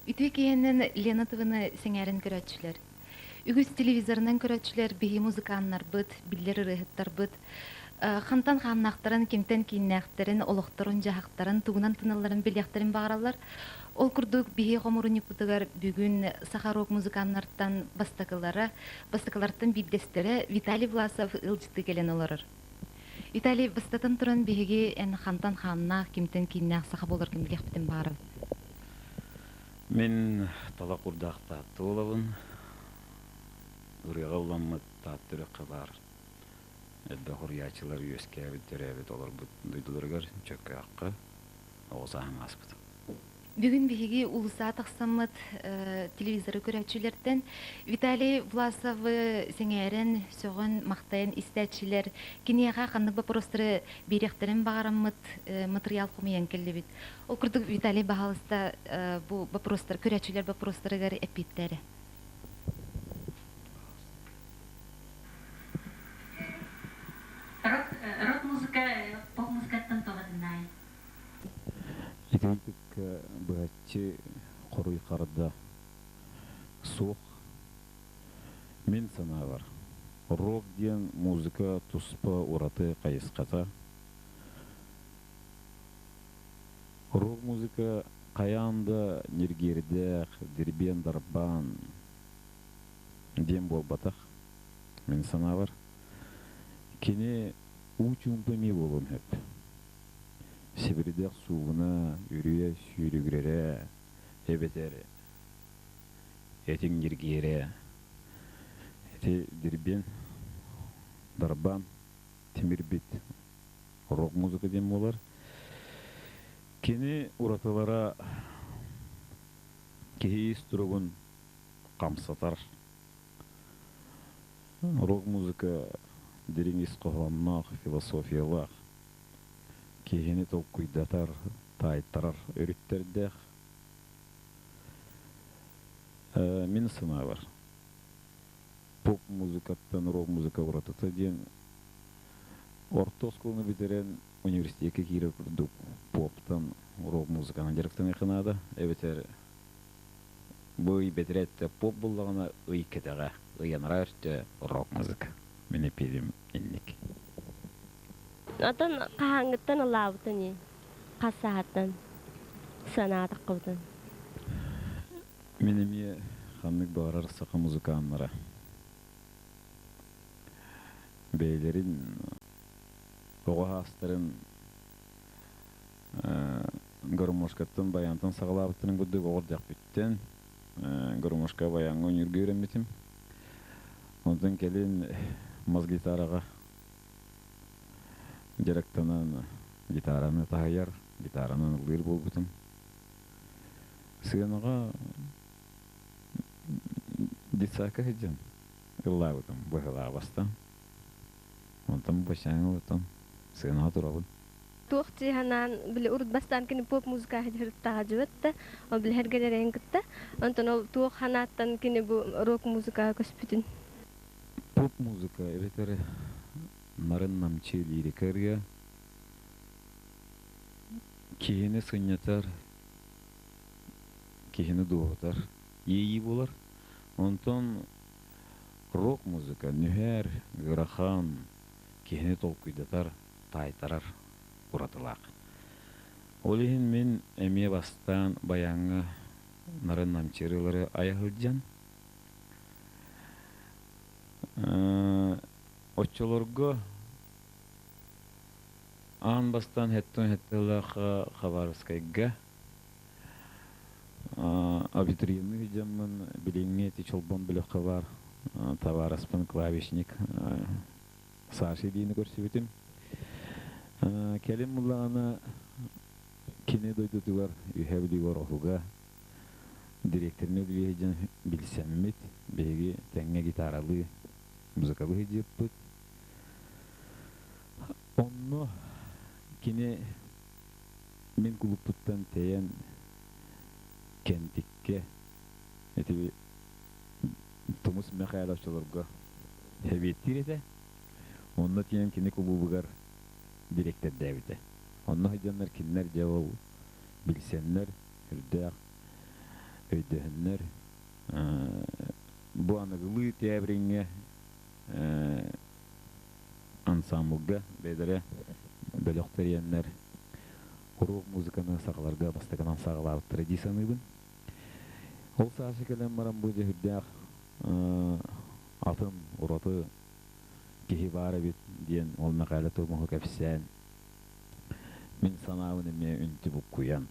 Үтүө киһинэн Лена ТВ-ны сэҥээрэн көрөөччүлэр. Үгүс телевизорынан көрөөччүлэр биһи музыканнарбыт, биллэр ырыаһыттарбыт хантан хааннаахтарын, кимтэн кииннээхтэрин, олохторун-дьаһахтарын, тугунан тыналларын билиэхтэрин баҕараллар. Ол курдук биһи хомурунньукпутугар бүгүн саха рок музыканнартан бастакылара, бастакылартан биирдэстэрэ Виталий Власов ыалдьыттыы кэлэн олорор. Виталий, бастатан туран биһиги эн хантан хааннаах, кимтэн кииннээх саха буоларгын билиэхпитин баҕарабыт. Мин талах курдаах Таатта буолабын. Ырыаҕа уламмыт Таатта үрэххэ баар элбэх уруйааччылар үөскээбит, төрөөбүт, олорбут дойдуларыгар Чөккөөххө оҕо сааһым ааспыт. Бүгүн биһиги уулуссаҕа тахсаммыт телевизоры көрөөччүлэртэн Виталий Власовы сэҥээрэн, сөҕөн, махтайан истээччилэр киниэхэ ханнык боппуруостары биэриэхтэрин баҕараммыт матырыйаал хомуйан кэллибит. Ол курдук Виталий баһаалыста бу боппуруостар көрөөччүлэр боппуруостарыгар эппиэттээрэ. Рок, рок музыка поп музыкаттан тоҕо Итинник быһаччы хоруй харда суох. Мин санаабар, рок диэн музыка туспа ураты хайысхата. Рок музыка хайаан да ньиргиэрдээх, дирбиэн-дарбаан диэн буолбатах, мин санаабар. Кини уу чуумпу эмиэ буолуон сөп. Сибирдэх суугуна, үрүйэ сүүрүгүрэрэ эбэтэр этиҥ ньиргиэрэ ити дирбиэн, дарбаан тимирбит рок-музыка диэн буолар. Кини уратылара киһи ис туругун хамсатар. Рок-музыка дириҥ ис хоһоонноох, философиялаах, киһини толкуйдатар, таайтарар өрүттэрдээх. Мин санаабар, поп-музыкаттан рок-музыка уратыта диэн орто оскуоланы бүтэрэн университекка киирэр курдук поптан рок-музыканан дьарыктаныахха наада эбэтэр бу ый бэтэрээттэ поп буллаҕына ый кэтэҕэ, ыйанара өртө рок-музыка. Мин эпиирим инник. Отон хаһааҥҥыттан ылаабытын ии? Хас саһаттан санаатаххыбытын? Мин эмиэ ханнык баҕарар саха музыканнара бэйэлэрин оҕо саастарын гармошкаттан, баянтан саҕалаабыттарын курдук оҕо эрдэхпиттэн гармошка баяҥҥа ойуурга үөрэммитим. Онтон кэлин мас гитараҕа дьарыктанан гитараны таһыйар, гитаранан ыллыыр буолбутум. Сыанаҕа детсадка сылдьан ыллаабытым быһылаабастан. Онтон баччааҥҥа отон сыанаҕа турабын. Туох дии санаан, били урут бастаан кини поп музыка сырыттаҕа да, ол били эргэлэрин кытта. Онтон ол туох санааттан кини бу рок музыкаҕа көспүтүн? Поп музыка эбэтэр нарын намчы лирика ырыа киһини сынньатар, киһини дуоһутар иэйии буолар. Онтон рок музыка нүһэр, ыарахан, киһини толкуйдатар, таайтарар уратылаах. Ол иһин мин эмиэ бастаан баяҥҥа нарын намчы ырыалары айа сылдьан оччолорго аан бастаан хэттэн хэттэлээх Хабаровскайга абитуриенныы сылдьаммын билиҥҥи ити Чолбон бөлөххө баар табаарыспын клавишник Саша диэни көрсүбүтүм. Кэлин буллаҕына кини дойдутугар Үһээ Бүлүүгэ Ороһуга дириэктэрин үлэлии сылдьан билсэммит, биһиги тэҥҥэ гитаралыы, музыкалыы сылдьыппыт. Онно кини мин кулуппуттан тэйэн Кэнтиккэ ити Тумус Мэхээлэ оччолорго сэбиэттиир этэ. Онно тиийэн кини кулуубугар дириэктэрдээбитэ. Онно сылдьаннар кинилэр дьэ ол билсэннэр, сүрдээх. өйдөһөннөр бу аныгылыы тээбириҥҥэ ансамблга бэйэлэрэ бөлөх тэрийэннэр рок музыканы сахаларга бастакынан саҕалаабыттара дии саныыбын. Ол Саша кэлэн баран бу дьэ сүрдээх атын ураты киһи баар эбит диэн ол Мэхээлэ Тумуһу кэпсээн мин санаабын эмиэ үнтү буккуйан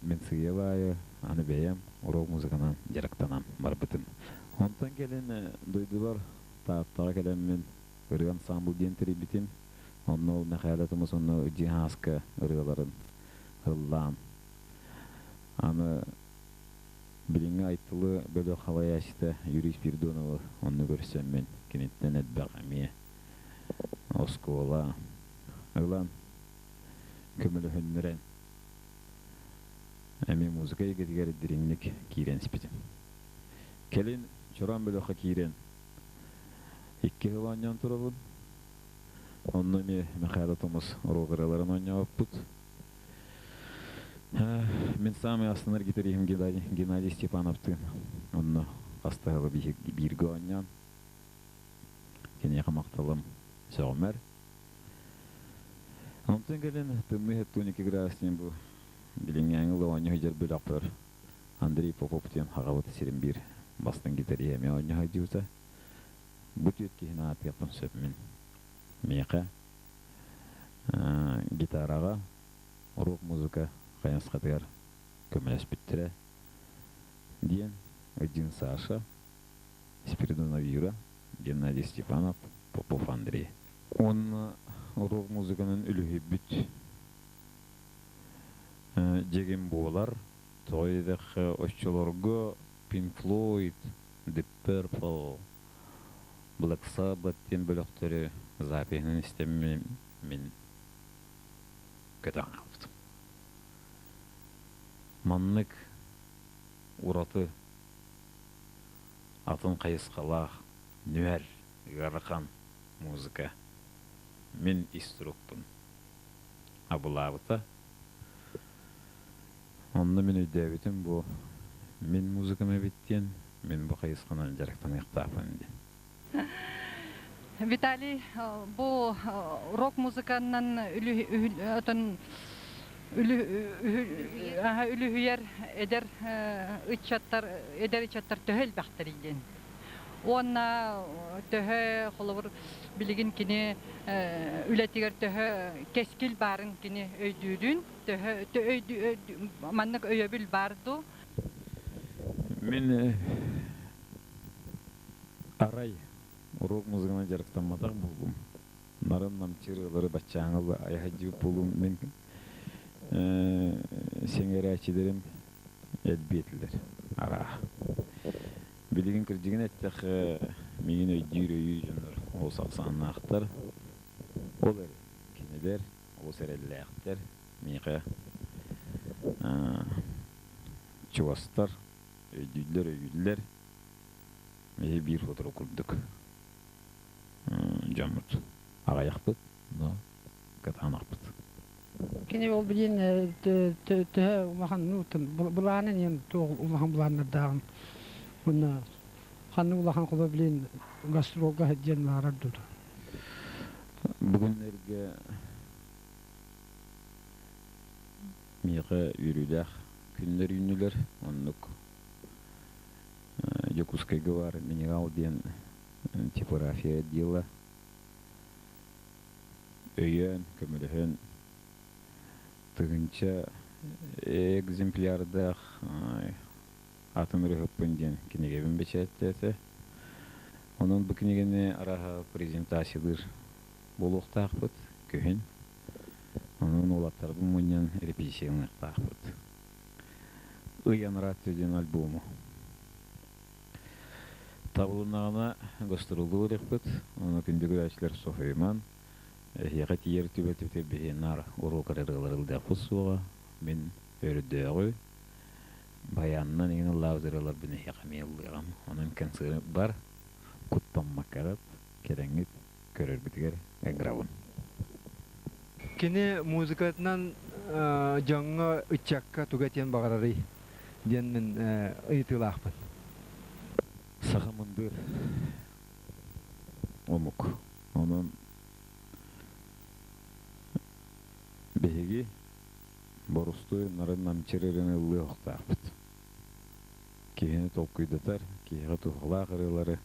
мин сыыйа баайы аны бэйэм рок музыканан дьарыктанан барбытым. Онтон кэлин дойдубар Тааттаҕа кэлэммин ырыа ансаамбыл диэн тэрийбитим. Онно ол Мэхээлэ Тумус онно Дьиэ Һааска ырыаларын ыллаан. Аны билиҥҥи Айтылы бөлөх халайааччыта Юрий Спиридоновы онно көрсөммүн киниттэн элбэх эмиэ оскуола ылан көмөлөһүннэрэн эмиэ музыка эйгэтигэр дириҥник киирэн испитим. Кэлин Чороон бөлөххө киирэн икки сыл оонньоон турабын. Онно эмиэ Михаил Томус рок ырыаларын оонньообуппут. Мин саамай астынар гитариһым Геннадий Степановтыын онно хастаһылы бииргэ оонньоон киниэхэ махталым сөҕүмэр. Онтон кэлин тымныы 72 градус диэн бу билиҥҥээҥи оонньуу сылдьар бөлөхпөр Андрей Попов диэн Хаҕабыт сирин биир бастыҥ гитариһа эмиэ оонньуу сылдьыбыта. Бу түөрт киһини аатыахпын сөп мин. Миэхэ гитараҕа рок-музыка хайысхатыгар көмөлөспүттэрэ диэн Один Саша, Спиридонов Юра, Геннадий Степанов, Попов Андрей. Уонна рок-музыканан үлүһүйбүт дьигим буолар. Тоҕо диэтэххэ, оччолорго Pink Floyd, Deep Purple, Black Sabbath диэн бөлөхтөрү запиһынан истэммин мин көтөн хаалбытым. Маннык ураты атын хайысхалаах нүһэр ыарахан музыка мин ис турукпун абылаабыта. Онно мин өйдөөбүтүм бу мин музыкам эбит диэн, мин бу хайысханан дьарыктаныахтаахпын диэн. Виталий, бу рок музыканнан отон үлүһүйэр эдэр ыччаттар эдэр ыччаттар төһө элбэхтэрий диэн. Уонна төһө холобур билигин кини үлэтигэр төһө кэскил баарын кини өйдүүрүн, төһө маннык өйөбүл баар дуу? Мин Арай, рок музыканан дьарыктамматах буоллум. Нарын намчы ырыалары баччааҥы айаһадьыыт буолуум мин сэҥээрээччилэрим элбиэ этилэр арааһа. Билигин кырдьыгын эттэххэ, миигин өйдүүр өйүүр дьоннор олус ахсааннаахтар. Ол эрэ кинилэр олус эрэллээхтэр, миэхэ чугастар, өйдүүллэр, өйүүллэр. Биһи биир сотору курдук дьоммут аҕыйахпыт, но кытаанахпыт. Кини ол билин төһө улахан былаанын иһин туох улахан былааннардааҕын уонна ханнык улахан холо билин гастролга сылдьан баарар дуу? Бүгүннэргэ миэхэ үөрүүлээх күннэр үүннүлэр. Оннук Дьокуускайга баар Минерал диэн типография отдела өйөөн, көмөлөһөн тыһыынча экземплярдаах атын ырыһыппын диэн кинигэбин бэчээттээтэ. Онон бу кинигэни арааһа презентациялыыр буолуохтаахпыт күһүн. Онон уолаттарбын мунньан репетицияланыахтаахпыт. Ый анараа диэн альбому. Табылыннаҕына гастроллуу барыахпыт. Ону күндү көрөөччүлэр Софьяман, эһиэхэ тиийэр түбэлтэбитигэр биһиги наар уруок ырыалары ылдыахпыт суоҕа. Мин өрдөөҕү баянынан иҥин ыллаабыт ырыаларбын эһиэхэ эмиэ ыллыаҕым. Онон концерт бар, куттаммаккаҕыт, кэлэҥҥит көрөргүтүгэр ыҥырабын. Кини музыкатынан дьоҥҥо, ыччакка тугу этиэн баҕарарый диэн мин ыйытыылаахпын. Саха мындыр омук. Онон биһиги борустуой нарын намчырырын ыллыахтаахпыт. Киһини толкуйдатар, киһиэхэ туһалаах ырыалары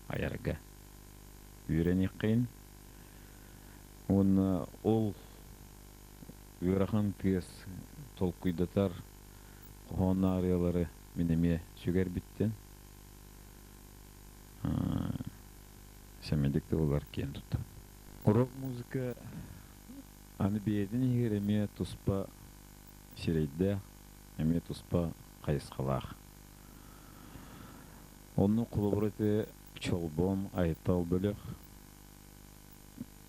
айарга үөрэниэххэйин. Уонна ол ыарахан тыас толкуйдатар хоһоонноох ырыалары мин эмиэ сүгэрбиттэн сэмэдик тыллар киэн туттам. Рок-музыка аны бэйэтин иһигэр эмиэ туспа сирэйдээх, эмиэ туспа хайысхалаах. Онно холобур ити Чолбон, Айтал бөлөх,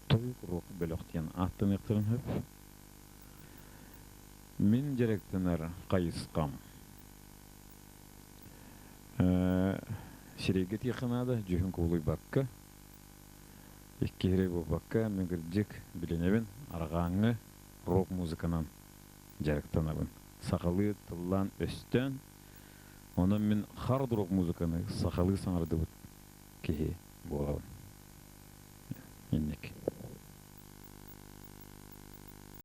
Тойук рок бөлөх диэн ааттаныахтарын сөп. Мин дьарыктанар хайысхам сирэйгэ тиэххэ наада, дьүһүн кубулуйбакка, икки сирэй буолбакка, мин кырдьык билинэбин, арҕааҥҥы рок музыканан дьарыктанабын. Сахалыы тыллаан өстөөн, онон мин хард рок музыканы сахалыы саҥардыбыт киһи буолабын. Инник.